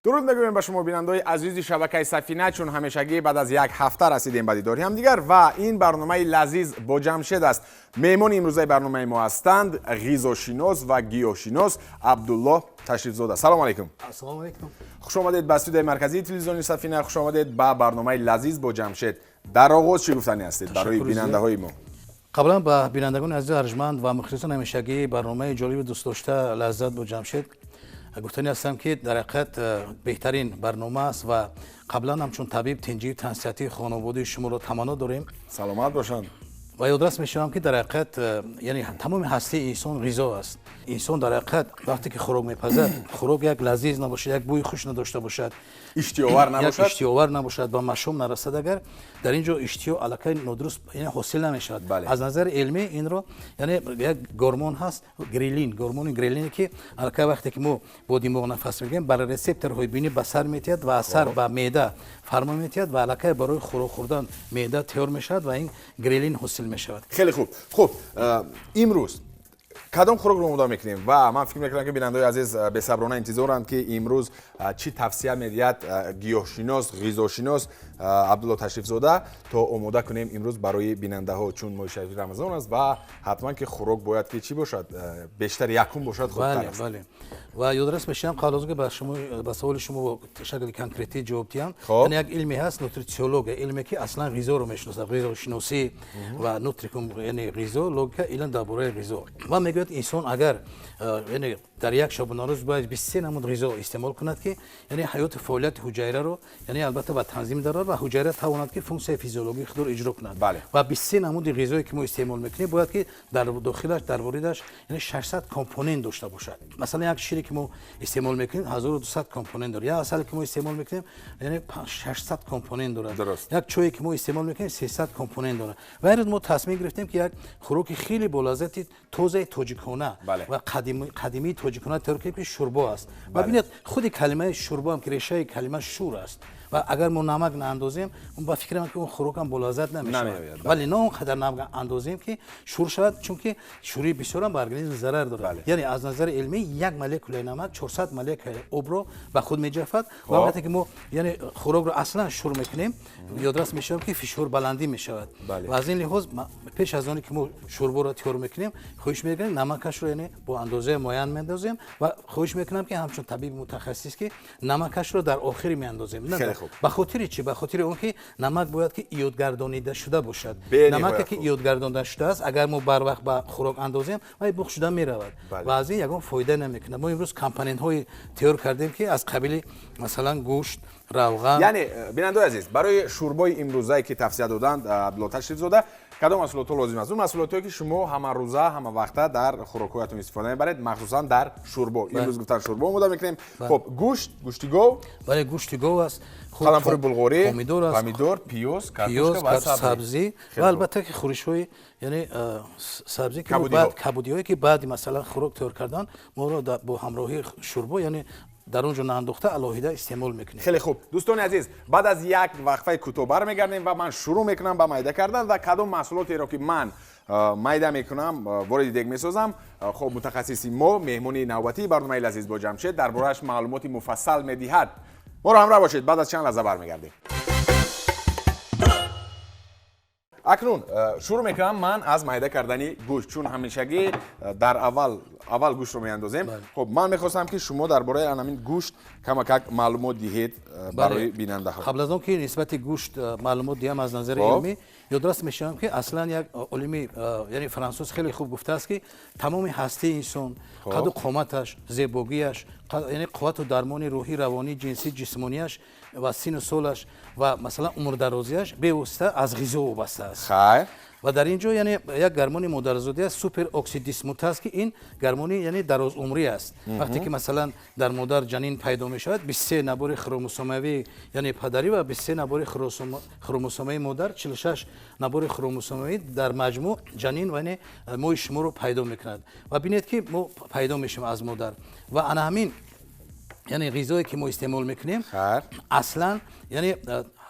Дуруд мегӯем ба шумо, бинандаҳои азизи шабакаи Сафина. Чун ҳамешагӣ, баъд аз як ҳафта расидем ба дидори ҳамдигар ва ин барномаи «Лазиз бо Ҷамшед» аст. Меҳмони имрӯзаи барномаи мо ҳастанд ғизошинос ва гиёҳшинос Абдуллоҳ Ташрифзода. Салому алайкум. Ассалому алайкум. Хуш омадед ба студияи марказии телевизиони Сафина, хуш омадед ба барномаи «Лазиз бо Ҷамшед». Дар оғоз чӣ гуфтанӣ ҳастед барои бинандаҳои мо? Қаблан ба бинандагони азиз, арҷманд ва мухлисони ҳамешагии барномаи ҷолиби дӯстдошта «Лаззат бо Ҷамшед» гуфтанӣ ҳастам, ки дар ҳақиқат беҳтарин барнома аст ва қаблан ҳамчун табиб тинҷии тансиҳатии хонаводаи шуморо таманно дорем. Саломат бошанд. Ва ёдрас мешавам, ки дар ҳақиқат яъне тамоми ҳастии инсон ғизо аст. Инсон дар ҳақиқат вақте ки хӯрок мепазад, хӯрок як лазиз набошад, як бӯи хуш надошта бошад, иштиҳовар як набошад, иштиҳовар набошад, ба машом нарасад, агар дар ин ҷо иштиҳо аллакай нодуруст, яъне ҳосил намешавад. Аз назари илмӣ инро, яъне як гормон ҳаст, грелин, гормони грелине, ки аллакай вақте ки мо бо димоғ нафас мегирем, ба рецепторҳои бинӣ ба сар метиҳад ва аз сар ба меъда фармон метиҳад ва аллакай барои хӯрок хӯрдан меъда тайёр мешавад ва ин грелин ҳосил мешавад. Хеле хуб. Хуб, имрӯз кадом хӯрокро омода мекунем? Ва ман фикр мекунам, ки бинандаҳои азиз бесаброна интизоранд, ки имрӯз чӣ тавсия медиҳад гиёҳшинос, ғизошинос Абдулло Ташрифзода, то омода кунем имрӯз барои бинандаҳо, чун моҳи шарифи Рамазон аст ва ҳатман ки хӯрок бояд ки чӣ бошад, бештар якум бошад, хубтар аст. Бале, ва ёдрас мешавам, қабл аз он ки ба шумо, ба саволи шумо бо шакли конкретӣ ҷавоб диҳам, яъне як илме ҳаст, нутрициология, илме ки аслан ғизоро мешиносад, ғизошиносӣ ва нутрикум, яъне ғизо, логика, илм дар бораи ғизо. Ва мегӯяд, инсон агар яъне дар як шабонарӯз бояд 23 намуд ғизо истеъмол кунад, ки яъне ҳаёту фаъолияти ҳуҷайраро, яъне албатта, ба танзим дарорад ва ҳуҷайра тавонад, ки функсияи физиологии худро иҷро кунад. Ва 23 намуди ғизое ки мо истеъмол мекунем, бояд ки дар дохилаш, дар воридаш, яъне 600 компонент дошта бошад. Масалан, як шире ки мо истеъмол мекунем, 1200 компонент дорад, як асале ки мо истеъмол мекунем, яъне 600 компонент дорад, як чое ки мо истеъмол мекунем, 300 компонент дорад. Ва ин рӯз мо тасмим гирифтем, ки як хӯроки хеле болаззати тозаи тоҷикона ва қадимии тоҷикона тайёр кунем, ки шӯрбо аст. Ва бинед, худи калимаи шӯрбо ҳам, ки решаи калима шӯр аст, ва агар мо намак наандозем, ба фикрам, ки он хӯрокам болаззат намешавад. Вале на он қадар намак андозем, ки шӯр шавад, чунки шӯрии бисёрам ба организм зарар дорад. Яъне аз назари илмӣ як молекулаи намак 400 молекулаи обро ба худ меҷафад. Ва вақте ки мо, яъне, хӯрокро аслан шӯр мекунем, ёдрас мешавам, ки фишор баландӣ мешавад. Ва аз ин лиҳоз пеш аз оне ки мо шӯрборо тайёр мекунем, хоҳиш мекунем, намакашро, яъне, бо андозаи муайян меандозем. Ва хоҳиш мекунам, ки ҳамчун табиби мутахассис, ки намакашро дар охири меандозем. Ба хотири чӣ? Ба хотири он ки намак бояд ки иёдгардонида шуда бошад. Намаке ки иёдгардонида шудааст, агар мо барвақт ба хӯрок андозем, вай буғ шуда меравад ва аз ин ягон фоида намекунад. Мо имрӯз компонентҳои тайёр кардем, ки аз қабили, масалан, гӯшт, равған. Яъне, бинандаои азиз, барои шӯрбои имрӯзае ки тавсия доданд Абдулло Ташрифзода, кадом маҳсулотҳо лозим аст? Он маҳсулотҳое ки шумо ҳамарӯза, ҳамавақта дар хӯрокҳоятон истифода мебаред, махсусан дар шӯрбо. Имрӯз гуфтан, шӯрбо омода мекунем. Хуб, гӯшт, гӯшти гов. Бале, гӯшти гов аст. Қаламфури булғорӣ. Помидор аст. Помидор, пиёз, картошка ва сабзӣ ва албатта ки хӯришҳои, яъне сабзӣ, ки кабудиҳое, ки баъди, масалан, хӯрок тайёр кардан моро бо ҳамроҳии шӯрбо, яъне дар он ҷо наандохта, алоҳида истеъмол мекунем. Хеле хуб, дӯстони азиз, баъд аз як вақфаи кӯтоҳ бармегардем ва ман шурӯъ мекунам ба майда кардан ва кадом маҳсулотеро ки ман майда мекунам, вориди дег месозам, хуб, мутахассиси мо, меҳмони навбатии барномаи «Лазиз бо Ҷамшед» дар борааш маълумоти муфассал медиҳад. Моро ҳамроҳ бошед, баъд аз чанд лаҳза бармегардем. Акнун шурӯъ мекунам ман аз майда кардани гӯшт, чун ҳамешагӣ дар аввал аввал гӯштро меандозем. Хуб, ман мехостам, ки шумо дар бораи ҳамин гӯшт камакак маълумот диҳед барои бинандаҳо. Қабл аз он ки нисбати гӯшт маълумот диҳам аз назари илмӣ, ёдрас мешавам, ки аслан як олими, яъне франсуз, хеле хуб гуфтааст, ки тамоми ҳастии инсон, қаду қоматаш, зебогиаш, яъне қуввату дармони рӯҳӣ, равонӣ, ҷинсӣ, ҷисмонияш ва сину солаш ва, масалан, умрдарозиаш бевосита аз ғизо вобаста аст. Ва дар ин ҷо, яъне, як гормони модарзодӣ аст, супероксиддисмутаз, ки ин гормони, яъне, дарозумрӣ аст. Вақте ки, масалан, дар модар ҷанин пайдо мешавад, 23 набори хромосомавии, яъне, падарӣ ва 23 набори хромосомаи модар, 46 набори хромосомавӣ дар маҷмӯъ ҷанин, яъне мои шуморо пайдо мекунад. Ва бинед, ки мо пайдо мешавем аз модар ва ана ҳамин, яъне, ғизое ки мо истеъмол мекунем, аслан, яъне,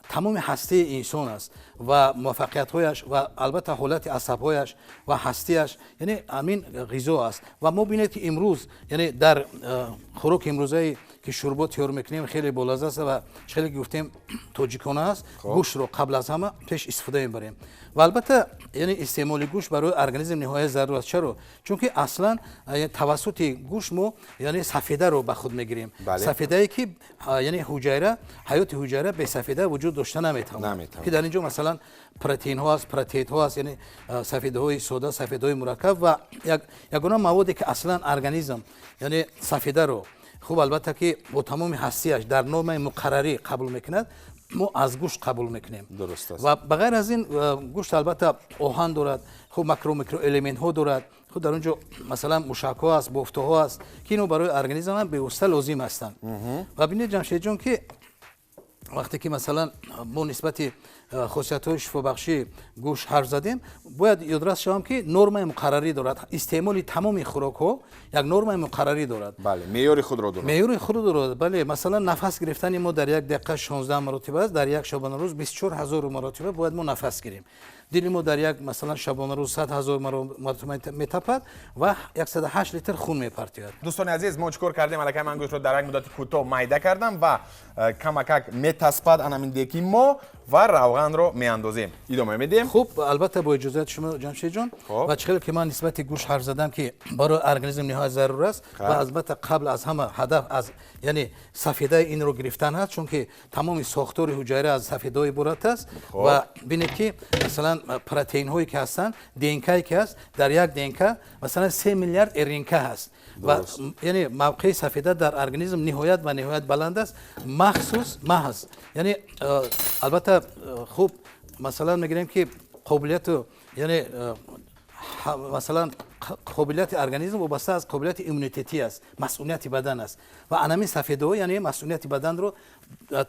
тамоми ҳастии инсон аст ва муваффақиятҳояш ва албатта ҳолати асабҳояш ва ҳастиаш, яъне, ҳамин ғизо аст. Ва мо бинед, ки имрӯз, яъне, дар хӯроки имрӯзае ки ки шӯрбо тайёр мекунем, хеле болаззат аст ва хеле ки гуфтем, тоҷикона аст. Гӯштро қабл аз ҳама пеш истифода мебарем ва албатта, яъне истеъмоли гӯшт барои организм ниҳоят зарур аст. Чаро? Чунки аслан тавассути гӯшт мо, яъне, сафедаро ба худ мегирем, сафедае ки, яъне, ҳуҷайра, ҳаёти ҳуҷайра бе сафеда вуҷуд дошта наметавонад, ки дар ин ҷо, масалан, протеинҳо аст, протеидҳо аст, яъне сафедаҳои сода, сафедаҳои мураккаб ва ягона маводе ки аслан организм, яъне сафедаро хуб, албатта ки бо тамоми ҳастияш дар нормаи муқаррарӣ қабул мекунад, мо аз гӯшт қабул мекунем. Дуруст аст. Ва ба ғайр аз ин, гӯшт албатта оҳан дорад, хуб, макро, микроэлементҳо дорад. Хуб, дар он ҷо, масалан, мушакҳо аст, бофтаҳо аст, ки ино барои организм ҳам бевосита лозим ҳастанд. Ва бинед, Ҷамшедҷон, ки вақте ки, масалан, мо нисбати хосиятҳои шифобахшии гӯшт ҳарф задем, бояд ёдрас шавам, ки нормаи муқаррарӣ дорад. Истеъмоли тамоми хӯрокҳо як нормаи муқаррарӣ дорад. Бале, меъёри худро дорад. Меъёри худро дорад, бале. Масалан, нафас гирифтани мо дар як дақиқа 16 маротиба аст, дар як шабонарӯз 24 000 маротиба бояд мо нафас гирем. Дили мо дар як, масалан, шабонарӯз 100 000 маротиба метапад ва 108 литр хун мепартояд. Дӯстони азиз, мо чӣ кор кардем? Аллакай ман гӯштро дар як муддати кӯтоҳ майда кардам ва камакак метаспад анамин деки мо ва равғанро меандозем. Идома медиҳем. Хуб, албатта, бо иҷозати шумо, Ҷамшедҷон. Ва чӣ хеле ки ман нисбати гӯшт ҳарф задам, ки барои организм ниҳоят зарур аст ва албатта қабл аз ҳама ҳадаф аз, яъне, сафедаи инро гирифтан аст, чунки тамоми сохтори ҳуҷайра аз сафедаҳо иборат аст. Ва бинед, ки масалан протеинҳое ки ҳастанд, ДНК ки ҳаст, дар як ДНК, масалан, 3 миллиард РНК ҳаст ва, яъне, мавқеи сафеда дар организм ниҳоят ва ниҳоят баланд аст. Махсус маҳз, яъне, албатта, хуб, масалан, мегирем, ки қобилияту, яъне, масалан, қобилияти организм вобаста аз қобилияти иммунитетӣ аст, масунияти бадан аст ва анамин сафедаҳо, яъне, масунияти баданро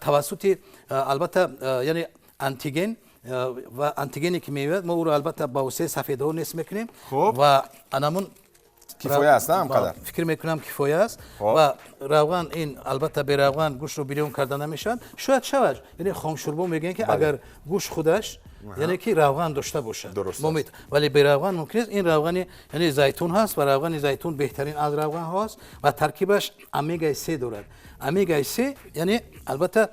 тавассути, албатта, яъне, антиген ва антигене ки меояд, мо ӯро албатта ба воситаи сафедаҳо нест мекунем. Ва анамун Кифоя аст, ҳам қадар. Фикр мекунам, кифоя аст. Ва равған, ин албатта бе равған гӯштро бирён карда намешавад. Шояд шавад, яъне хомшӯрбо мегӯянд, ки агар гӯшт худаш, яъне ки равған дошта бошад, вале бе равған мумкин нест. Ин равғани, яъне, зайтун ҳаст ва равғани зайтун беҳтарин аз равғанҳо аст ва таркибаш омегаи се дорад. Омегаи се, яъне, албатта,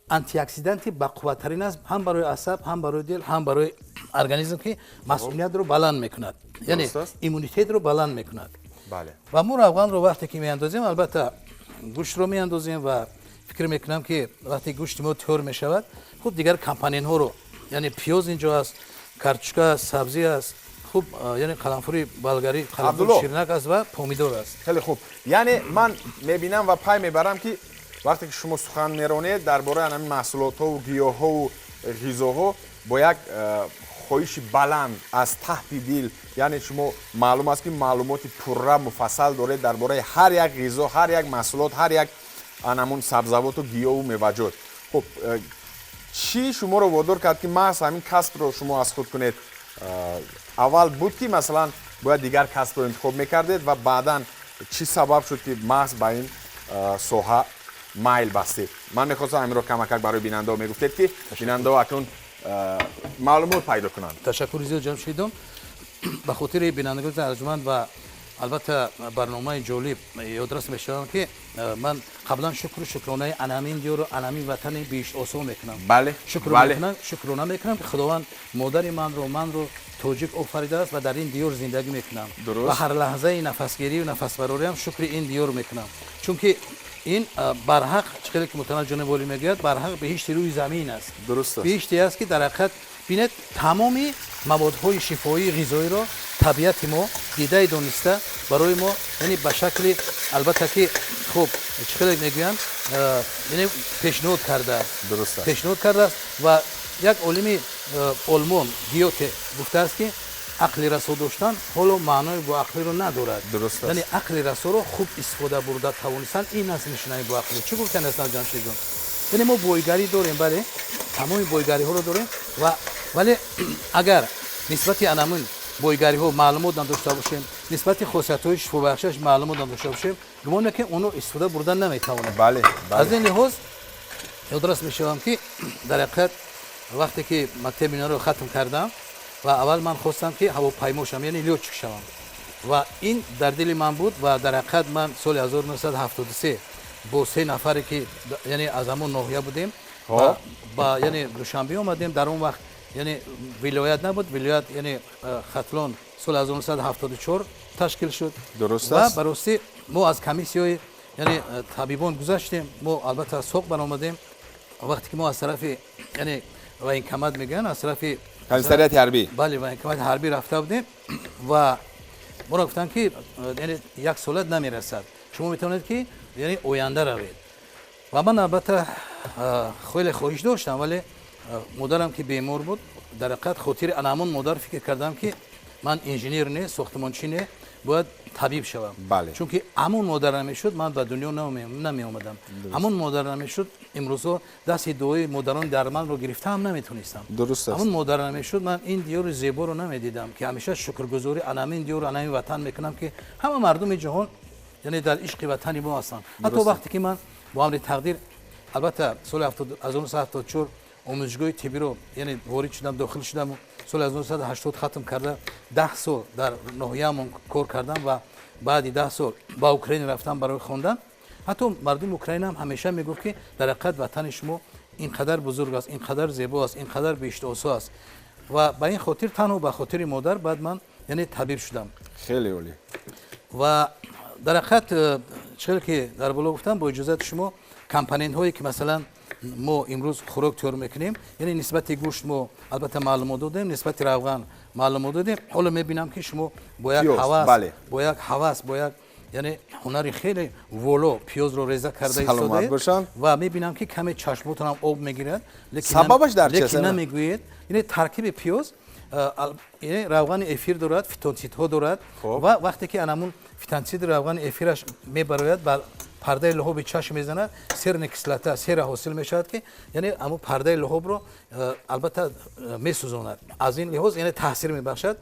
антиоксиданти бақувваттарин аст ҳам барои асаб, ҳам барои дил, ҳам барои организм, ки масуниятро баланд мекунад, яъне иммунитетро баланд мекунад. Ва мо равғанро вақте ки меандозем, албатта гӯштро меандозем ва фикр мекунам, ки вақте гӯшти мо тайёр мешавад, хуб, дигар компонентҳоро, яъне пиёз инҷо аст, картошка аст, сабзӣ аст, хуб, яъне қаламфури болгарӣ, қаламфури ширинак аст ва помидор аст. Хеле хуб. Яъне ман мебинам ва пай мебарам, ки вақте ки шумо сухан меронед дар бораи ҳамин маҳсулотҳову гиёҳҳову ғизоҳо бо як хоҳиши баланд аз таҳти дил, яъне шумо маълум аст, ки маълумоти пурра, муфассал доред дар бораи ҳар як ғизо, ҳар як маҳсулот, ҳар як анамун сабзавоту гиёҳу меваҷот. Хуб, чӣ шуморо водор кард, ки маҳз ҳамин касбро шумо аз худ кунед? Аввал буд, ки масалан бояд дигар касбро интихоб мекардед ва баъдан чӣ сабаб шуд, ки маҳз ба ин соҳа майл бастед? Ман мехостам ҳаминро камакак барои бинандаҳо мегуфтед, ки бинандаҳо акнун маълумот пайдо кунанд. Ташаккури зиёд, Ҷамшидон. Ба хотири бинандагони арҷманд ва албатта барномаи ҷолиб ёдрас мешавам, ки ман қаблан шукру шукронаи анамин диёру анамин ватани биҳиштосо мекунам. Шукрона мекунам, ки Худованд модари манро, манро тоҷик офаридааст ва дар ин диёр зиндагӣ мекунам ва ҳар лаҳзаи нафасгирию нафасбарориам шукри ин диёр мекунам, чунки ин барҳақ, чӣ хеле ки муҳтарам ҷаноби олӣ мегӯяд, барҳақ биҳишти рӯи замин аст. Биҳиште аст, ки дар ҳақиқат, бинед, тамоми маводҳои шифоии ғизоиро табиати мо дидаи дониста барои мо, яъне, ба шакли, албатта ки, хуб, чӣ хеле мегӯянд, яъне пешниҳод кардааст, пешниҳод кардааст. Ва як олими олмон Гёте гуфтааст, ки ақли расо доштан ҳоло маънои боақлиро надорад. Яъне ақли расоро хуб истифода бурда тавонистан, ин аст нишонаи боақлӣ. Чӣ гуфтан астан, Ҷамшедҷон? Яъне мо бойгарӣ дорем, бале, тамоми бойгариҳоро дорем ва вале агар нисбати анамин бойгариҳо маълумот надошта бошем, нисбати хосиятҳои шифобахшаш маълумот надошта бошем, гумон мекунем, онро истифода бурдан наметавонем. Аз ин лиҳоз ёдрас мешавам, ки дар ҳақиқат вақте ки мактаби миёнаро хатм кардам ва аввал ман хостам, ки ҳавопаймо шавам, яъне лётчик шавам, ва ин дар дили ман буд. Ва дар ҳақиқат ман соли 1973 Бо се нафаре ки, яъне, аз ҳамон ноҳия будем, ба, яъне, Душанбе омадем. Дар он вақт, яъне, вилоят набуд, вилоят, яъне, Хатлон соли 1974 ташкил шуд. Дуруст Ва аст. Ба ростӣ, мо аз комиссияи, яъне, табибон гузаштем. Мо албатта соқ баромадем. Вақте ки мо аз тарафи, яъне, военкомат мегӯянд, аз тарафи Комиссариати ҳарбӣ. Бале, военкомати ҳарбӣ рафта будем ва моро гуфтанд, ки, яъне, як солат намерасад, шумо метавонед, ки, яъне, оянда равед. Ва ман албатта хеле хоҳиш доштам, вале модарам ки бемор буд, дар ҳақиқат хотири ана ҳамон модар фикр кардам, ки ман инженер не, сохтмончӣ не, бояд табиб шавам. Чунки ҳамон модар намешуд, ман ба дунё намеомадам. Ҳамон модар намешуд, имрӯзҳо дасти дуои модарони дарманро гирифта ҳам наметонистам. Дуруст аст. Ҳамон модар намешуд, ман ин диёри зеборо намедидам, ки ҳамеша шукргузорӣ ана ҳамин диёр, ана ҳамин ватан мекунам, ки ҳама мардуми ҷаҳон, яъне, дар ишқи ватани мо ҳастанд. Ҳатто вақте ки ман бо амри тақдир, албатта, соли 1974 омӯзишгоҳи тиббиро, яъне, ворид шудам, дохил шудам, соли 1980 хатм карда, 10 сол дар ноҳияамон кор кардам ва баъди 10 сол ба Украина рафтам барои хондан. Ҳатто мардуми Украина ҳам ҳамеша мегуфт, ки дар ҳақиқат ватани шумо ин қадар бузург аст, ин қадар зебо аст, ин қадар биҳиштосо аст. Ва ба ин хотир, танҳо ба хотири модар, баъд ман, яъне, табиб шудам. Хеле олӣ. Ва дар ҳақиқат, чӣ ки дар боло гуфтам, бо иҷозати шумо, компонентҳое ки, масалан, мо имрӯз хӯрок тайёр мекунем, яъне нисбати гӯшт мо албатта маълумот додем, нисбати равған маълумот додем. Ҳоло мебинам, ки шумо бо як ҳавас, бо як ҳавас, бо як, яъне, ҳунари хеле воло пиёзро реза карда истодаед ва мебинам, ки каме чашмотонам об мегирад. Сабабаш дар чист? Лекин намегӯед. Яъне таркиби пиёз, яъне, равғани эфир дорад, фитонсидҳо дорад ва вақте ки анамун фитонсиди равғани эфираш мебарояд, ба пардаи луҳоби чашм мезанад, серная кислота, сера ҳосил мешавад, ки, яъне, ҳамун пардаи луҳобро, албатта, месӯзонад. Аз ин лиҳоз, яъне, таъсир мебахшад.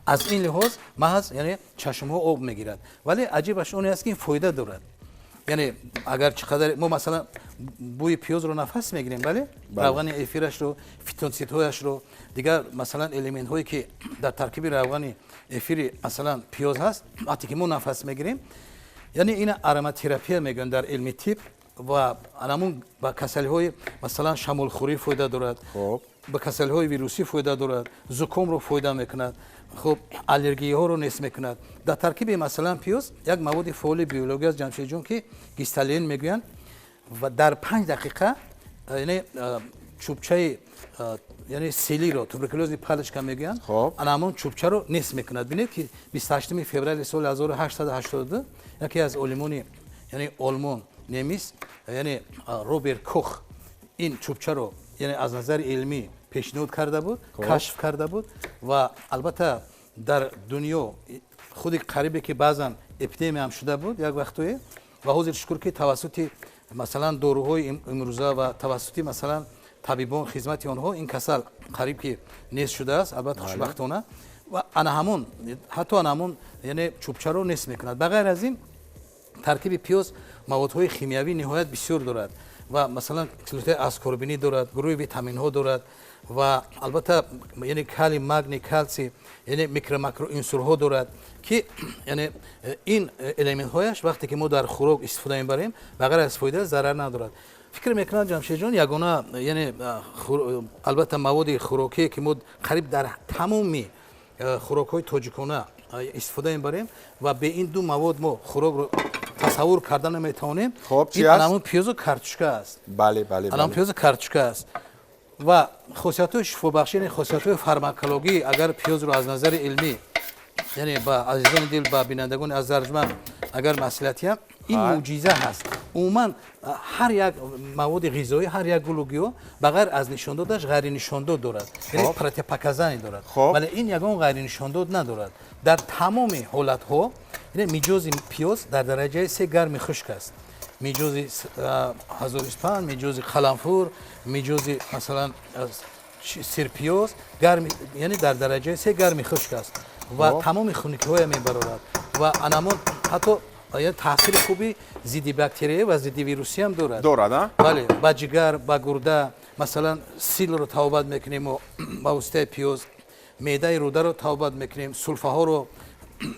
Аз ин лиҳоз маҳз, яъне, чашмҳо об мегирад. Вале аҷибаш оне аст, ки ин фоида дорад. Яъне агар чӣ қадар мо, масалан, бӯи пиёзро нафас мегирем, бале, равғани эфирашро, фитонсидҳояшро, дигар, масалан, элементҳое ки дар таркиби равғани эфири, масалан, пиёз ҳаст, вақте ки мо нафас мегирем, яъне ина ароматерапия мегӯянд дар илми тиб. Ва анамун ба касалиҳои, масалан, шамолхӯрӣ фоида дорад, ба касалиҳои вирусӣ фоида дорад, зукомро фоида мекунад, хуб, аллергияҳоро нест мекунад. Дар таркиби, масалан, пиёз як маводи фаъоли биологӣ аст, Ҷамшедҷон, ки гисталин мегӯянд ва дар 5 дақиқа, яъне, чӯбчаи, яъне, селиро, туберкулёзный палочка мегӯянд, ана ҳамон чӯбчаро нест мекунад. Бинед, ки 28 феврали соли 1882 яке аз олимони, яъне, олмон, немис, яъне Роберт Кох ин чӯбчаро, яъне, аз назари илмӣ пешниҳод карда буд, кашф карда буд. Ва албатта дар дунё худи қарибе ки баъзан эпидемия ҳам шуда буд як вақтое. Ва ҳозир, шукр, ки тавассути, масалан, доруҳои имрӯза ва тавассути, масалан, табибон, хизмати онҳо, ин касал қариб ки нест шудааст, албатта, хушбахтона. Ва ана ҳамон, ҳатто ана ҳамон, яъне, чӯбчаро нест мекунад. Ба ғайр аз ин, таркиби пиёз маводҳои химиявӣ ниҳоят бисёр дорад ва, масалан, кислотаи аскорбинӣ дорад, гурӯҳи витаминҳо дорад ва албатта, яъне, калий, магний, калсий, яъне микро-макроунсурҳо дорад, ки, яъне, ин элементҳояш вақте ки мо дар хӯрок истифода мебарем, ба ғайр аз фоида зарар надорад. Фикр мекунам, Ҷамшедҷон, ягона, яъне, албатта, маводи хӯрокие ки мо қариб дар тамоми хӯрокҳои тоҷикона истифода мебарем ва бе ин ду мавод мо хӯрокро тасаввур карда наметавонем, Хоб, чи аст? Анамун пиёзу картошка аст. бале бале Анамун пиёзу картошка аст. Ва хосиятҳои шифобахшӣ, яъне хосиятҳои фармакологӣ, агар пиёзро аз назари илмӣ, яъне, ба азизони дил, ба бинандагони аз арҷманд агар маслиҳатиям, ин мӯъҷиза ҳаст. Умуман, ҳар як маводи ғизоӣ, ҳар як гулу гиёҳ ба ғайр аз нишондодаш ғайринишондод дорад, яъне противопоказание дорад, вале ин ягон ғайринишондод надорад. Дар тамоми ҳолатҳо, яъне, миҷози пиёз дар дараҷаи се гарми хушк аст: миҷози ҳазориспан, миҷози қаламфур, миҷози, масалан, сирпиёз гарми, яъне дар дараҷаи се гарми хушк аст ва тамоми хунукиҳоя мебарорад. Ва анамон ҳатто таъсири хуби зидди бактерия ва зидди вирусӣ ҳам дорад. Дорад, а? Бале, ба ҷигар, ба гурда, масалан, силро табобат мекунем мо ба воситаи пиёз, меъдаи рӯдаро табобат мекунем, сулфаҳоро,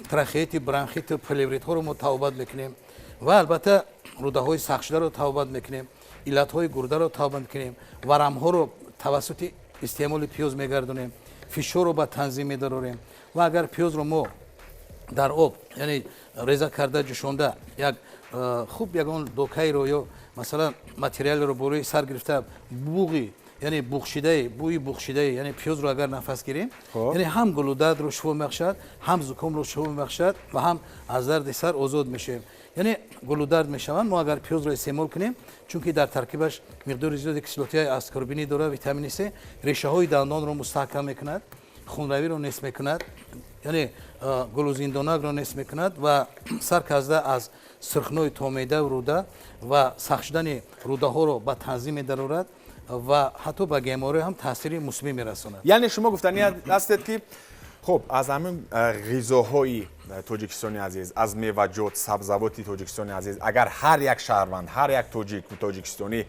трахеити, бронхиту плевритҳоро мо табобат мекунем. Ва албатта Рудаҳои сахтшударо табобат мекунем, иллатҳои гурдаро табобат мекунем, варамҳоро тавассути истеъмоли пиёз мегардонем, фишорро ба танзим медарорем. Ва агар пиёзро мо дар об, яъне реза карда, ҷӯшонда, як хуб ягон докаиро ё масалан материалеро болои сар гирифта, буғи, яъне буғшидаи, бӯи буғшидаи, яъне пиёзро агар нафас гирем, яъне ҳам гулудардро шифо мебахшад, ҳам зукомро шифо мебахшад ва ҳам аз дарди сар озод мешавем, яъне гулудард мешаванд. Мо агар пиёзро истеъмол кунем, чунки дар таркибаш миқдори зиёди кислотаи аскорбинӣ дорад, витамини С, решаҳои дандонро мустаҳкам мекунад, хунравиро нест мекунад, яъне гулузиндонакро нест мекунад ва сар карда аз сирхнои то меъда, руда ва сахт шудани рудаҳоро ба танзим медарорад ва ҳатто ба геморрой ҳам таъсири мусбӣ мерасонад. Яъне шумо гуфтанӣ ҳастед, ки хуб, аз ҳамин ғизоҳои Тоҷикистони азиз, аз меваҷот, сабзавоти Тоҷикистони азиз, агар ҳар як шаҳрванд, ҳар як тоҷику тоҷикистонӣ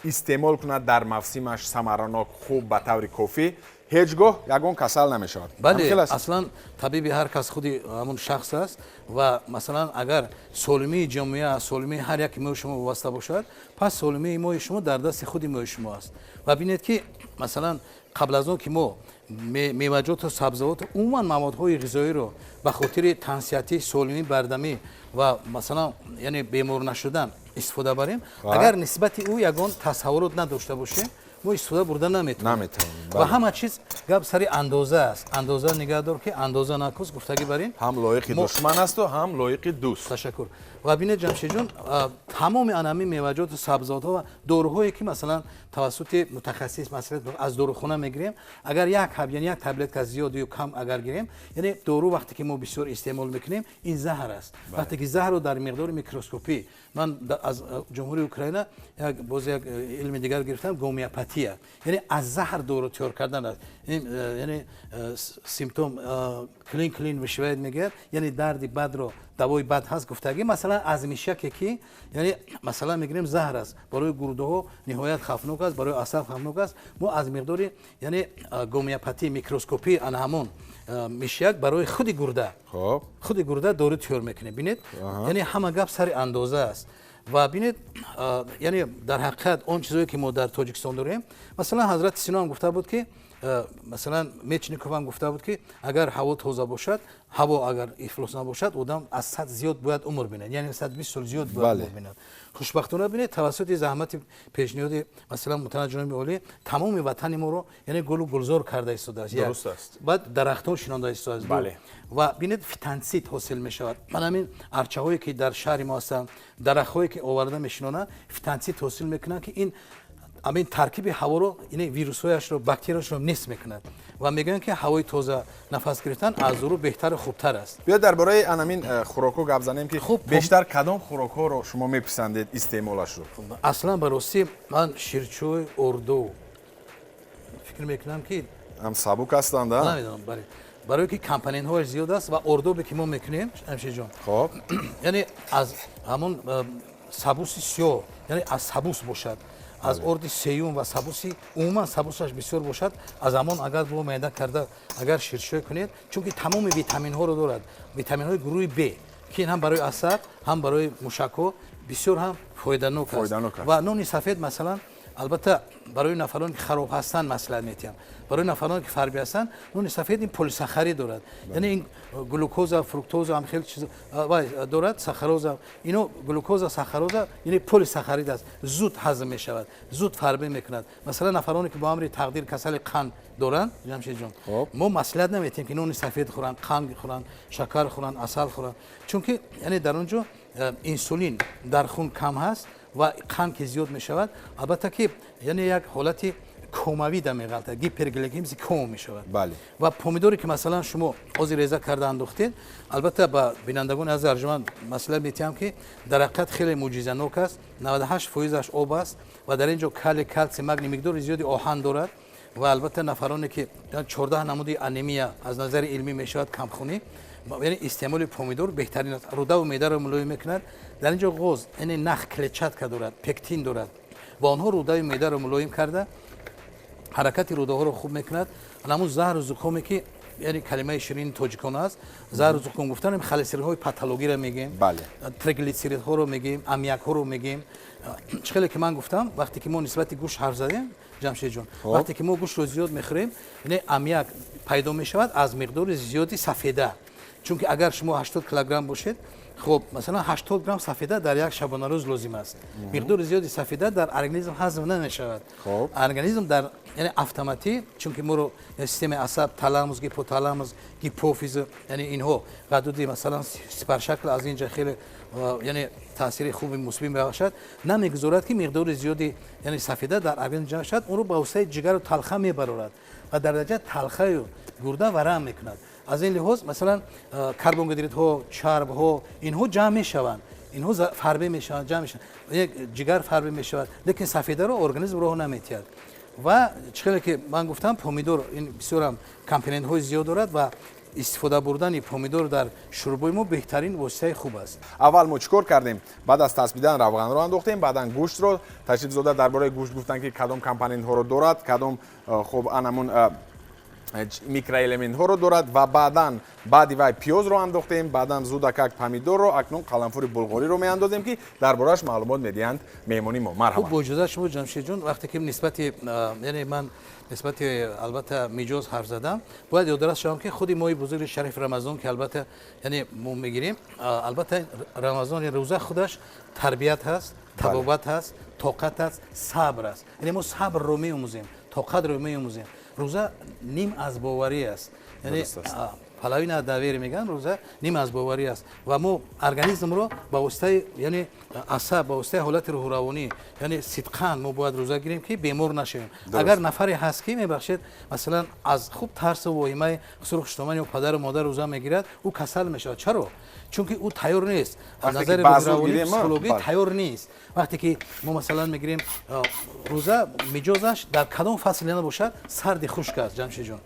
истеъмол кунад дар мавсимаш, самаранок, хуб, ба таври кофӣ, ҳеҷ гоҳ ягон касал намешавад. Бале, аслан табиби ҳар кас худи ҳамон шахс аст. Ва масалан, агар солимии ҷомеа аз солимии ҳар яки мои шумо вобаста бошад, пас солимии мои шумо дар дасти худи мои шумо аст. Ва бинед, ки масалан қабл аз он ки мо меваҷоту сабзавоту умуман маводҳои ғизоиро ба хотири тансиҳатӣ, солимӣ, бардамӣ ва масалан, яъне бемор нашудан истифода барем, агар нисбати ӯ ягон тасаввурот надошта бошем, мо истифода бурда наметавонем. Ва ҳама чиз гап сари андоза аст. Андоза нигаҳ дор, ки андоза накус, гуфтагӣ барин. Ҳам лоиқи душман асту, ҳам лоиқи дӯст. Ташаккур. Ва бинед, Ҷамшидҷон, тамоми анами меваҷоту сабзавотҳо ва доруҳое, ки масалан тавассути мутахассис маслиҳат аз дорухона мегирем, агар як ҳаб, яъне як таблетка зиёд ё кам агар гирем, яъне дору вақте ки мо бисёр истеъмол мекунем, ин заҳр аст. Вақте ки заҳрро дар миқдори микроскопӣ, ман аз Ҷумҳурии Украина як боз як илми дигар гирифтам, гомеопатия, яъне аз заҳр дору тайёр кардан аст. Яъне симптом клин клин вышивает мегӯяд, яъне дарди бадро давои бад ҳаст гуфтагӣ. Масалан, аз мишяке ки, яъне масалан мегирем, заҳр аст, барои гурдаҳо ниҳоят хавфнок аст, барои асаб хавфнок аст, мо аз миқдори, яъне гомеопатия, микроскопӣ ана ҳамон мишяк барои худи гурда дору тайёр мекунем. Бинед, яъне ҳама гап сари андоза аст. Ва бинед, яъне дар ҳақиқат он чизое ки мо дар Тоҷикистон дорем, масалан Ҳазрати Сино ҳам гуфта буд, ки масалан Мечников ҳам гуфта буд, ки агар ҳаво тоза бошад, ҳаво агар ифлос набошад, одам аз 100 зиёд бояд умр бинад, яъне 120 сол зиёд бояд умр бинад. Хушбахтона, бинед, тавассути заҳмати пешниҳоди масалан муҳтарам ҷаноби олӣ тамоми ватани моро, яъне гулу гулзор карда истодааст, баъд дарахтон шинонда истодааст. Ва бинед, фитонсид ҳосил мешавад. Ман ҳамин арчаҳое ки дар шаҳри мо ҳастанд, дарахтҳое ки оварда мешинонанд, фитонсид ҳосил мекунанд, ки ин ҳамин таркиби ҳаворо, ин вирусҳояшро, бактерияшро нест мекунад. Ва мегӯянд, ки ҳавои тоза нафас гирифтан аз дору беҳтару хубтар аст. Биё дар бораи анамин хӯрокҳо гап занем, ки хуб, бештар кадом хӯрокҳоро шумо меписандед истеъмолашро? Аслан, ба ростӣ, ман ширчой, орду фикр мекунам, ки ҳам сабук ҳастанд. Намедонам, бале, барое ки компонентҳояш зиёд аст. Ва ордобе ки мо мекунем, Ҷамшидҷон, яъне аз ҳамон сабуси сиёҳ, яъне аз сабус бошад, аз орди сеюм ва сабуси, умуман сабусаш бисёр бошад, аз ҳамон агар бо меъда карда агар ширшӯй кунед, чунки тамоми витаминҳоро дорад, витаминҳои гурӯҳи Б, ки ин ҳам барои асаб, ҳам барои мушакҳо бисёр ҳам фоиданок аст. Ва нони сафед масалан, албатта, барои нафароне ки хароб ҳастанд маслиҳат метиҳам, барои нафароне ки фарбӣ ҳастанд, нони сафед ин полисахарид дорад, яъне ин глюкоза, фруктоза ҳам хеле чиз дорад, сахароза, ино глюкоза, сахароза, яъне полисахарид аст, зуд ҳазм мешавад, зуд фарбӣ мекунад. Масалан, нафароне ки бо амри тақдир касали қанд доранд, Ҷамшидҷон, мо маслиҳат наметиҳем, ки нони сафед хӯранд, қанд хӯранд, шакар хӯранд, асал хӯранд, чунки яъне дар он ҷо инсулин дар хун кам ҳаст ва қанд ки зиёд мешавад, албатта ки яъне як ҳолати комавӣ да меғалтад, гипергликемияи кома мешавад. Ва помидоре ки масалан шумо ҳозир реза карда андохтед, албатта, ба бинандагони азиз арҷуманд маслиҳат метиҳам, ки дар ҳақиқат хеле мӯъҷизанок аст, 98 фоизаш об аст ва дар ин ҷо калий, калсий, магний, миқдори зиёди оҳан дорад. Ва албатта нафароне ки 14 намуди анемия аз назари илмӣ мешавад, камхунӣ, яъне истеъмоли помидор беҳтарин аст, рудаву меъдаро мулоим мекунад. Дар ин ҷо ғоз, яъне нах, клетчатка дорад, пектин дорад ва онҳо рудаю меъдаро мулоим карда, ҳаракати рудаҳоро хуб мекунад. Ҳамун заҳру зукоме ки Яъне калимаи ширини тоҷикон аст. Заҳру зуқум гуфтан холестеринҳои патологиро мегӯем, триглицеридҳоро мегӯем, аммиакҳоро мегӯем. Чӣ хеле ки ман гуфтам, вақте ки мо нисбати гӯшт ҳарф задем, Ҷамшедҷон, вақте ки мо гӯштро зиёд мехӯрем, яъне аммиак пайдо мешавад аз миқдори зиёди сафеда. Чунки агар шумо 80 килограмм бошед, хуб, масалан, 80 грамм сафеда дар як шабонарӯз лозим аст. Миқдори зиёди сафеда дар организм ҳазм намешавад. Организм дар, яъне, автоматӣ, чунки моро системаи асаб, таламус, гипоталамус, гипофиз, яъне инҳо ғадуди, масалан, сипаршакл аз ин ҷа хеле, яъне, таъсири хуби мусбӣ мебахшад, намегузорад, ки миқдори зиёди, яъне, сафеда дар организм ҷамъ шавад. Онро ба воситаи ҷигару талха мебарорад ва дар натиҷа талхаю гурда варам мекунад. Аз ин лиҳоз, масалан, карбогидридҳо, чарбҳо, инҳо ҷамъ мешаванд, инҳо фарбе мешаванд, ҷамъ мешаванд, ҷигар фарбе мешавад, лекин сафедаро организм роҳ наметиҳад. Ва чӣ хеле ки ман гуфтам, помидор ин бисёрам компонентҳои зиёд дорад ва истифода бурдани помидор дар шӯрбои мо беҳтарин воситаи хуб аст. Аввал мо чӣ кор кардем? Баъд аз таспидан равғанро андохтем, баъдан гӯштро. Ташрифзода дар бораи гӯшт гуфтанд, ки кадом компонентҳоро дорад, кадом, хуб, анамун микроэлементҳоро дорад. Ва баъдан баъди вай пиёзро андохтем, баъдан зудакак помидорро, акнун қаламфури булғориро меандозем, ки дар борааш маълумот медиҳанд меҳмони мо. Марҳамат. Хуб, бо иҷозат шумо, Ҷамшедҷон, вақте ки нисбати, яъне, ман нисбати, албатта, миҷоз ҳарф задам, бояд ёдрас шавам, ки худи моҳи бузурги шарифи Рамазон, ки албатта, яъне, мо мегирем, албатта, Рамазон, рӯза худаш тарбият ҳаст, табобат ҳаст, тоқат аст, сабр аст. Яъне мо сабрро меомӯзем, тоқатро меомӯзем. Рӯза ним аз боварӣ аст, яъне половина доверие мегӯянд. Рӯза ним аз боварӣ аст ва мо организмро ба воситаи, яъне, асаб, ба воситаи ҳолати рӯҳуравонӣ, яъне сидқан мо бояд рӯза гирем, ки бемор нашавем. Агар нафаре ҳаст, ки, мебахшед, масалан, аз хуб тарсу воҳимаи хусуру хуштоман ё падару модар рӯза мегирад, ӯ касал мешавад. Чаро? Чунки ӯ тайёр нест, аз назари рӯҳуравонӣ, психологӣ тайёр нест. Вақте ки мо, масалан, мегирем рӯза, миҷозаш дар кадом фасле набошад, сарди хушк аст, Ҷамшедҷон.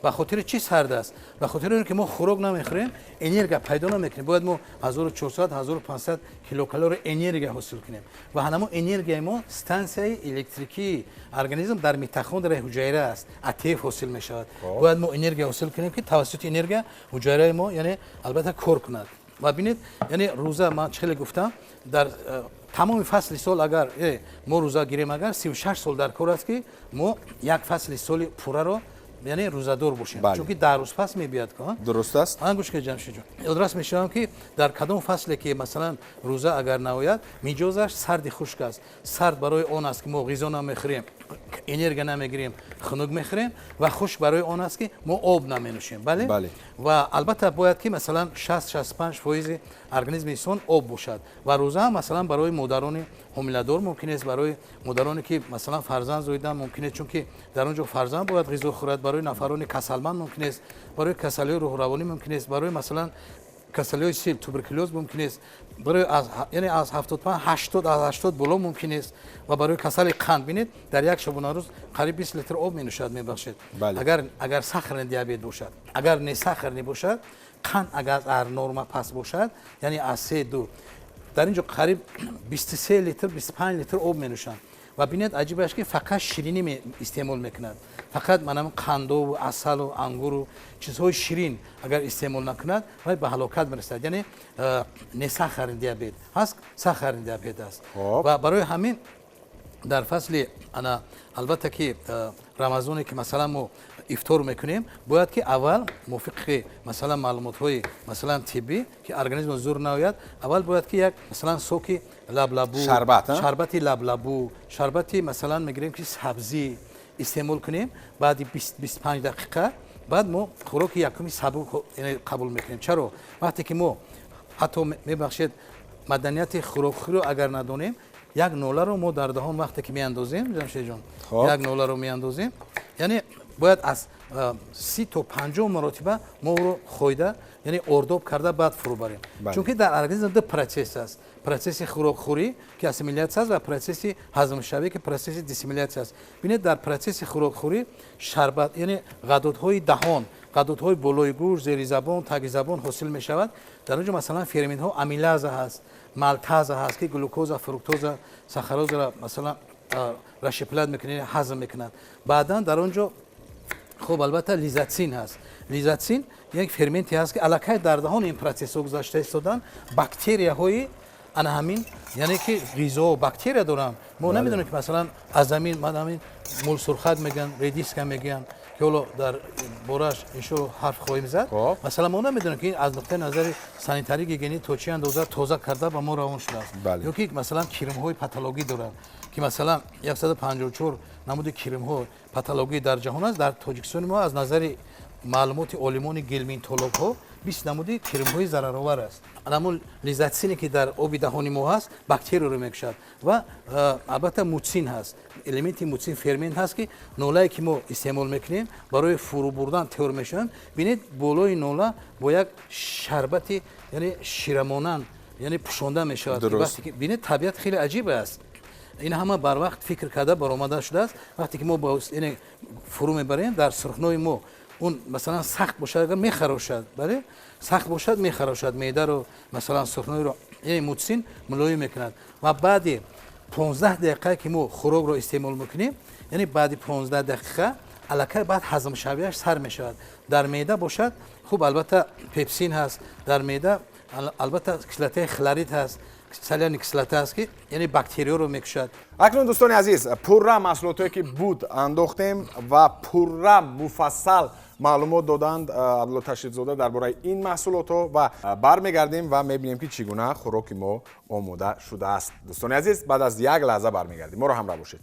Ба хотири чӣ сард аст? Ба хотири он ки мо хӯрок намехӯрем, энергия пайдо намекунем. Бояд мо 1400, 1500 килокалория энергия ҳосил кунем ва ҳамон энергияи мо стансияи электрикии организм дар митохондрияи ҳуҷайра аст, АТФ ҳосил мешавад. Бояд мо энергия ҳосил кунем, ки тавассути энергия ҳуҷайраи мо, яъне, албатта, кор кунад. Ва бинед, яъне, рӯза, ман чӣ хеле гуфтам, дар тамоми фасли сол агар мо рӯза гирем, агар 36 сол дар кор аст, ки мо як фасли соли пурраро, яъне, рӯзадор бошем, чунки 10 рӯз пас мебиёд. Дуруст аст. Ман гӯш кунед, Ҷамшедҷон, ёдрас мешавам, ки дар кадом фасле ки, масалан, рӯза агар наояд, миҷозаш сарди хушк аст. Сард барои он аст, ки мо ғизо намехӯрем, энергия намегирем, хунук мехӯрем, ва хушк барои он аст, ки мо об наменӯшем. Бале. Ва албатта бояд, ки, масалан, 60-65% организми инсон об бошад. Ва рӯза, масалан, барои модарони ҳомиладор мумкин аст, барои модароне ки, масалан, фарзанд зоидан мумкин аст, чунки дар он ҷо фарзанд бояд ғизо хӯрад. Барои нафарони касалманд мумкин аст, барои касалиҳои рӯҳуравонӣ мумкин аст, барои, масалан, касалиҳои сил, туберкулёз мумкин аст, барои, яъне, аз 75, 80, аз 80 боло мумкин аст ва барои касали қанд. Бинед, дар як шабонарӯз қариб 20 литр об менӯшад, мебахшед, агар сахарный диабет бошад. Агар не сахарный бошад, қанд агар аз норма паст бошад, яъне аз 3,2, дар ин ҷо қариб 23 литр, 25 литр об менӯшанд. Ва бинед, аҷибаш, ки фақат ширинӣ истеъмол мекунад, фақат манам қандову асалу ангуру чизҳои ширин агар истеъмол накунад, вай ба ҳалокат мерасад. Яъне не сахарный диабет ҳаст, сахарный диабет аст. Ва барои ҳамин дар фасли, ана, албатта, ки Рамазоне ки, масалан, мо ифтор мекунем, бояд ки аввал мувофиқи, масалан, маълумотҳои, масалан, тиббӣ, ки организм зур наояд, аввал бояд ки як, масалан, соки лаблабу, шарбати лаблабу, шарбати, масалан, мегирем, ки сабзӣ истеъмол кунем. Баъди 25 дақиқа баъд мо хӯроки якуми сабук қабул мекунем. Чаро? Вақте ки мо ҳатто, мебахшед, маданияти хӯрокхӯриро агар надонем, як ноларо мо дар даҳон вақте ки меандозем, Ҷамшедҷон, як ноларо меандозем, яъне бояд аз 30 то 50 маротиба мо ӯро хӯйда, яъне ордоб карда, баъд фурӯ барем. Чунки дар организм ду процесс аст: процесси хӯрокхӯрӣ, ки ассимиляция аст, ва процесси ҳазмшавӣ, ки процесси диссимиляция аст. Бинед, дар процесси хӯрокхӯрӣ шарбат, яъне ғадудҳои даҳон, ғадудҳои болои гӯш, зери забон, таги забон ҳосил мешавад. Дар он ҷо, масалан, ферментҳо, амилаза ҳаст, малтаза ҳаст, ки глюкоза, фруктоза, сахарозаро, масалан, расщеплять мекунад, ҳазм мекунад. Баъдан дар он ҷо Хуб, албатта, лизоцим ҳаст. Лизоцим як ферменте ҳаст, ки аллакай дар даҳон ин процессҳо гузашта истодан, бактерияҳои ана ҳамин, яъне ки ғизо бактерия доранд. Мо намедонем, ки масалан аз замин ман ҳамин мулсурхак мегӯянд, редиска мегӯянд, ки ҳоло дар борааш иншоалло ҳарф хоҳем зад. Масалан, мо намедонем, ки аз нуқтаи назари санитарӣ, гигиенӣ то чӣ андоза тоза карда ба мо равон шудааст. Ё ки масалан кирмҳои патологӣ доранд, ки масалан 154 намуди кирмҳо патологӣ дар ҷаҳон аст. Дар Тоҷикистони мо аз назари маълумоти олимони гельминтологҳо 20 намуди кирмҳои зараровар аст. Ҳамун лизоцине, ки дар оби даҳони мо ҳаст, бактерияро мекушад. Ва албатта муцин ҳаст, элементи муцин, фермент ҳаст, ки нолае, ки мо истеъмол мекунем, барои фурӯ бурдан тайёр мешаванд. Бинед, болои нола бо як шарбати, яъне ширамонанд, яъне пӯшонда мешавад. Бинед, табиат хеле аҷиб аст. Ин ҳама барвақт фикр карда баромада шудааст. Вақте ки мо фурӯ мебарем, дар сурхнои мо он масалан сахт бошад, агар мехарошад, бале, сахт бошад, мехарошад меъдаро, масалан сурхноиро, яъне муцин мулоим мекунад. Ва баъди 15 дақиқа, ки мо хӯрокро истеъмол мекунем, яъне баъди 15 дақиқа аллакай баъд ҳазмшавиаш сар мешавад. Дар меъда бошад, хуб, албатта, пепсин ҳаст дар меъда, албатта кислотаи хлорид ҳаст, соляная кислота аст, ки яъне бактерияро мекушад. Акнун, дӯстони азиз, пурра маҳсулотое, ки буд, андохтем ва пурра муфассал маълумот доданд Абдулло Ташрифзода дар бораи ин маҳсулотҳо. Ва бармегардем ва мебинем, ки чӣ гуна хӯроки мо омода шудааст. Дӯстони азиз, баъд аз як лаҳза бармегардем, моро ҳамроҳ бошед.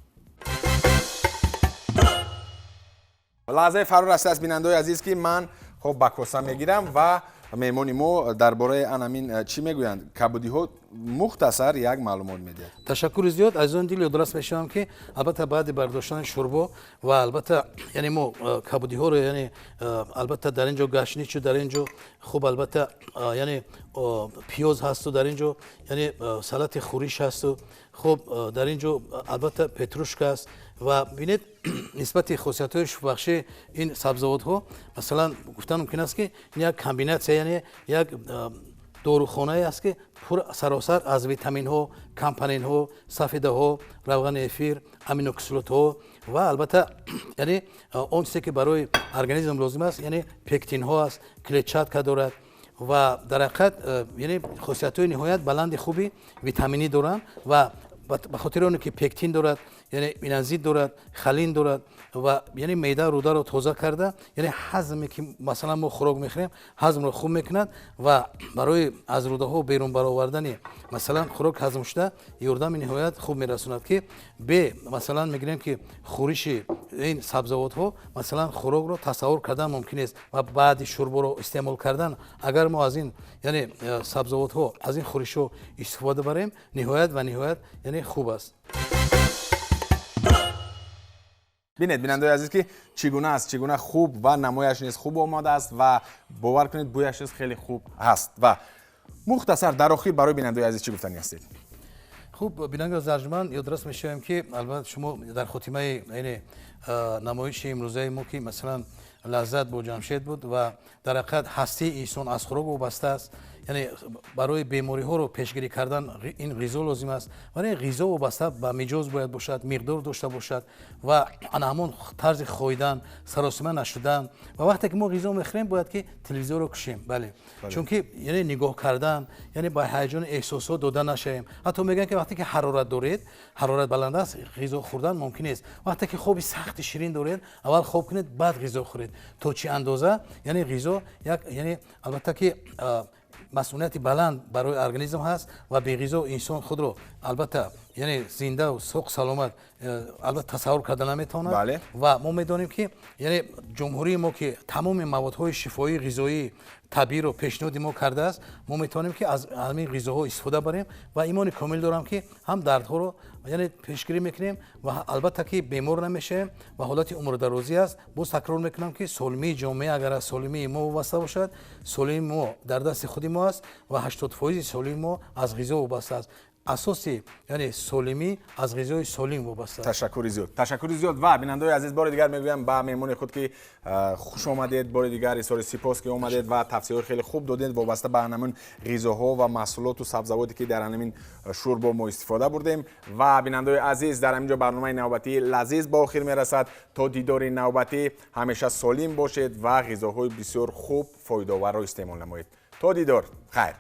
Лаҳзаи фаро расидааст, бинандаои азиз, ки ман хоб ба коса мегирам ва меҳмони мо дар бораи анамин, чӣ мегӯянд, кабудиҳо мухтасар як маълумот медиҳад. Ташаккури зиёд, азизони дил. Ёдрас мешавам, ки албатта баъди бардоштани шӯрбо ва албатта яъне мо кабудиҳоро, яъне албатта дар ин ҷо гашничу, дар ин ҷо хуб, албатта, яъне пиёз ҳасту, дар ин ҷо яъне салати хӯриш ҳасту, хуб, дар ин ҷо албатта петрушка аст. Ва бинед, нисбати хосиятҳои шифобахши ин сабзавотҳо, масалан, гуфтан мумкин аст, ки ин як комбинатсия, яъне як дорухонае аст, ки пур саросар аз витаминҳо, компонентҳо, сафедаҳо, равғани эфир, аминокислотҳо ва албатта яъне он чизе, ки барои организм лозим аст, яъне пектинҳо аст, клетчатка дорад ва дар ҳақиқат яъне хосиятҳои ниҳоят баланди хуби витаминӣ доранд. Ва ба хотири оне ки пектин дорад, яъне инозит дорад, холин дорад ва яъне меъда, рударо тоза карда, яъне ҳазме, ки масалан мо хӯрок мехӯрем, ҳазмро хуб мекунад ва барои аз рудаҳо берун баровардани масалан хӯрок ҳазмшуда ёрдами ниҳоят хуб мерасонад, ки бе масалан мегирем, ки хӯриши ин сабзавотҳо масалан хӯрокро тасаввур кардан мумкин нест. Ва баъди шӯрборо истеъмол кардан, агар мо аз ин яъне сабзавотҳо, аз ин хӯришҳо истифода барем, ниҳоят ва ниҳоят яъне хуб аст. Бинед, бинандаои азиз, ки чӣ гуна аст, чӣ гуна хуб ва намояш низ хуб омадааст ва бовар кунед, бӯяш низ хеле хуб ҳаст. Ва мухтасар дар охир барои бинандаои азиз чӣ гуфтанӣ ҳастед? Хуб, бинандагони арҷманд, ёдрас мешавем, ки албатта шумо дар хотимаи яъне намоиши имрӯзаи мо, ки масалан лаззат бо Ҷамшед буд, ва дар ҳақиқат ҳастии инсон аз хӯрок вобаста аст, яъне барои бемориҳоро пешгирӣ кардан ин ғизо лозим аст. Вале ғизо вобаста ба миҷоз бояд бошад, миқдор дошта бошад ва ана ҳамон тарзи хоидан, саросима нашудан. Ва вақте ки мо ғизо мехӯрем, бояд ки телевизорро кушем, бале, чунки яъне нигоҳ кардан, яъне ба ҳаяҷони эҳсосот дода нашавем. Ҳатто мегӯянд, ки вақте ки ҳарорат доред, ҳарорат баланд аст, ғизо хӯрдан мумкин нест. Вақте ки хоби сахти ширин доред, аввал хоб кунед, баъд ғизо хӯред. То чӣ андоза яъне ғизо як яъне албатта ки масъулияти баланд барои организм ҳаст ва беғизо инсон худро албатта яъне зиндаву соқ саломат албатта тасаввур карда наметавонад. Ва мо медонем, ки яъне ҷумҳурии мо, ки тамоми маводҳои шифоии ғизоии табииро пешниҳоди мо кардааст, мо метавонем, ки аз ҳамин ғизоҳо истифода барем ва имони комил дорам, ки ҳам дардҳоро яъне пешгирӣ мекунем ва албатта ки бемор намешавем ва ҳолати умрдарозӣ аст. Боз такрор мекунам, ки солимии ҷомеа агар аз солимии мо вобаста бошад, солимии мо дар дасти худи мо аст ва 80% солимии мо аз ғизо вобаста аст. Асоси, яъне, солимӣ аз ғизои солим вобаста аст. Ташаккури зиёд, ташаккури зиёд. Ва бинандаои азиз, бори дигар мегӯям ба меҳмони худ, ки хуш омадед. Бори дигар изҳори сипос, ки омадед ва тавсияҳои хеле хуб додед вобаста ба ҳамин ғизоҳо ва маҳсулоту сабзавоте, ки дар ҳамин шӯрбо мо истифода бурдем. Ва бинандаои азиз, дар ҳамин ҷо барномаи навбатии «Лазиз» ба охир мерасад. То дидори навбатӣ ҳамеша солим бошед ва ғизоҳои бисёр хуб, фоидаоварро истеъмол намоед. То дидор, хайр.